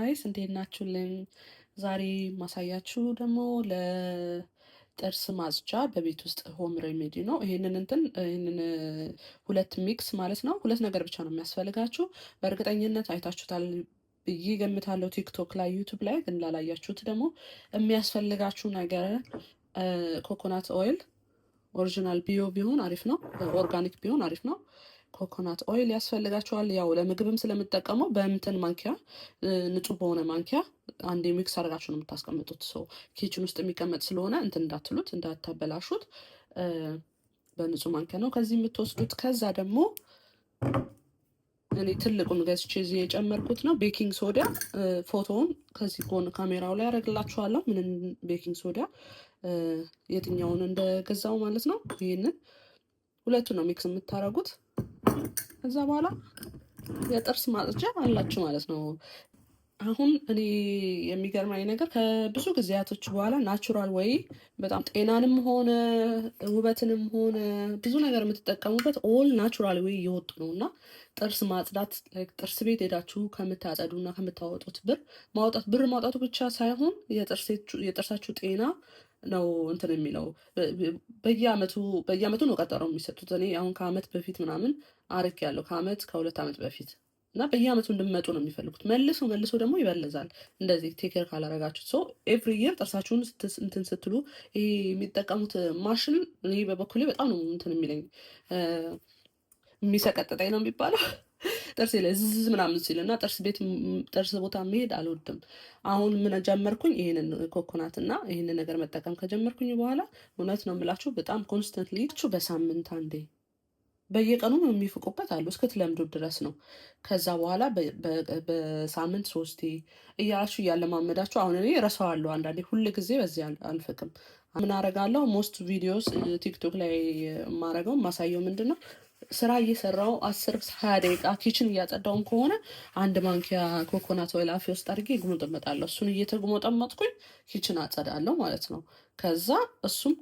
Guys፣ እንዴት ናችሁልኝ? ዛሬ ማሳያችሁ ደግሞ ለጥርስ ማጽጃ በቤት ውስጥ home remedy ነው። ይሄንን እንትን ይሄንን ሁለት mix ማለት ነው። ሁለት ነገር ብቻ ነው የሚያስፈልጋችሁ። በእርግጠኝነት አይታችሁታል ብዬ ገምታለሁ፣ ቲክቶክ ላይ፣ ዩቱብ ላይ። ግን ላላያችሁት ደግሞ የሚያስፈልጋችሁ ነገር coconut oil፣ original bio ቢሆን አሪፍ ነው። Organic ቢሆን አሪፍ ነው። Coconut oil ያስፈልጋችኋል። ያው ለምግብም ስለምጠቀመው በእንትን ማንኪያ፣ ንጹህ በሆነ ማንኪያ አንዴ mix አድርጋችሁ ነው የምታስቀምጡት። So kitchen ውስጥ የሚቀመጥ ስለሆነ እንትን እንዳትሉት፣ እንዳታበላሹት፣ በንጹህ ማንኪያ ነው ከዚህ የምትወስዱት። ከዛ ደግሞ እኔ ትልቁን ገዝቼ እዚህ የጨመርኩት ነው baking soda። ፎቶውን ከዚህ ጎን ካሜራው ላይ ያደርግላችኋለሁ። ምንን baking soda የትኛውን እንደገዛው ማለት ነው። ይህንን ሁለቱ ነው mix የምታደርጉት። ከዛ በኋላ የጥርስ ማጽጃ አላችሁ ማለት ነው። አሁን እኔ የሚገርመኝ ነገር ከብዙ ጊዜያቶች በኋላ natural way በጣም ጤናንም ሆነ ውበትንም ሆነ ብዙ ነገር የምትጠቀሙበት all natural way እየወጡ ነው። እና ጥርስ ማጽዳት ጥርስ ቤት ሄዳችሁ ከምታጸዱ እና ከምታወጡት ብር ማውጣት፣ ብር ማውጣቱ ብቻ ሳይሆን የጥርሳችሁ ጤና ነው እንትን የሚለው። በየአመቱ በየአመቱ ነው ቀጠሮ የሚሰጡት። እኔ አሁን ከአመት በፊት ምናምን አርጌያለሁ፣ ከአመት ከ2 አመት በፊት። እና በየአመቱ እንድመጡ ነው የሚፈልጉት። መልሶ መልሶ ደግሞ ይበልዛል። እንደዚህ take care ካላረጋችሁት። So every year ጥርሳችሁን እንትን ስትሉ ይሄ የሚጠቀሙት ማሽን እኔ በበኩሌ በጣም ነው እንትን የሚለኝ፣ የሚሰቀጥጠኝ ነው የሚባለው፣ ጥርሴ ላይ ዝዝ ምናምን ሲል። እና ጥርስ ቤት ጥርስ ቦታ መሄድ አልወድም። አሁን ምን ጀመርኩኝ? ይሄንን ኮኮናት እና ይሄንን ነገር መጠቀም ከጀመርኩኝ በኋላ እውነት ነው የምላችሁ በጣም constantly በሳምንት አንዴ፣ በየቀኑ የሚፍቁበት አሉ፣ እስክትለምዱ ድረስ ነው። ከዛ በኋላ በሳምንት ሶስቴ እያላችሁ እያለማመዳችሁ፣ አሁን እኔ እረሳዋለሁ አንዳንዴ፣ ሁል ጊዜ በዚህ አልፍቅም። ምን አረጋለሁ? Most videos ቲክቶክ ላይ የማረገው የማሳየው ምንድን ነው፣ ስራ እየሰራው 10-20 ደቂቃ kitchen እያጸዳውም ከሆነ አንድ ማንኪያ coconut oil አፌ ውስጥ አድርጌ እጉመጠመጣለሁ። እሱን እየተጉመጠመጥኩኝ kitchen አጸዳለሁ ማለት ነው። ከዛ እሱም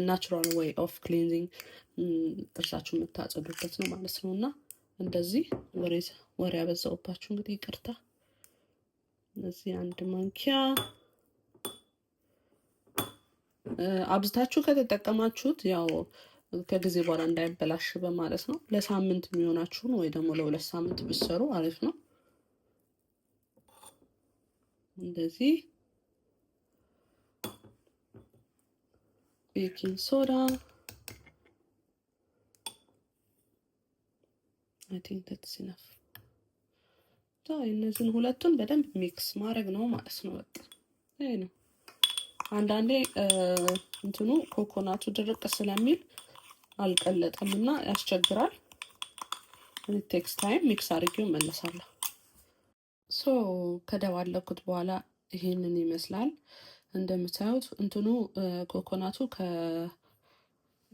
natural way of cleansing ጥርሳችሁ የምታጸዱበት ነው ማለት ነው። እና እንደዚህ ወሬ ወሬ ያበዛውባችሁ እንግዲህ ይቅርታ። እዚህ አንድ ማንኪያ፣ አብዝታችሁ ከተጠቀማችሁት ያው ከጊዜ በኋላ እንዳይበላሽ በማለት ነው። ለሳምንት የሚሆናችሁን ወይ ደግሞ ለ2 ሳምንት ብትሰሩ አሪፍ ነው። እንደዚህ baking soda፣ I think that's enough። እነዚህን ሁለቱን በደንብ mix ማድረግ ነው ማለት ነው። በቃ ይሄ ነው። አንዳንዴ እንትኑ ኮኮናቱ ድርቅ ስለሚል አልቀለጠም እና ያስቸግራል። Takes time። Mix አድርጌው እመለሳለሁ። So ከደባለኩት በኋላ ይሄንን ይመስላል። እንደምታዩት እንትኑ coconut ኡ ከ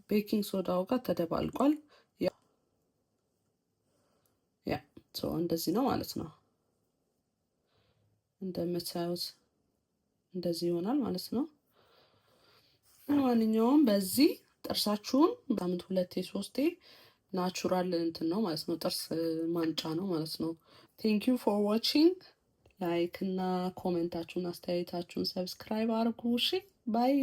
baking soda ው ጋር ተደባልቋል። Yeah, so እንደዚህ ነው ማለት ነው። እንደምታዩት እንደዚህ ይሆናል ማለት ነው። ለማንኛውም በዚህ ጥርሳችሁን በሳምንት ሁለቴ ሶስቴ natural እንትን ነው ማለት ነው። ጥርስ ማንጫ ነው ማለት ነው። Thank you for watching። Like እና comment ኣችሁን፣ አስተያየታችሁን፣ subscribe አድርጉ። እሺ፣ bye።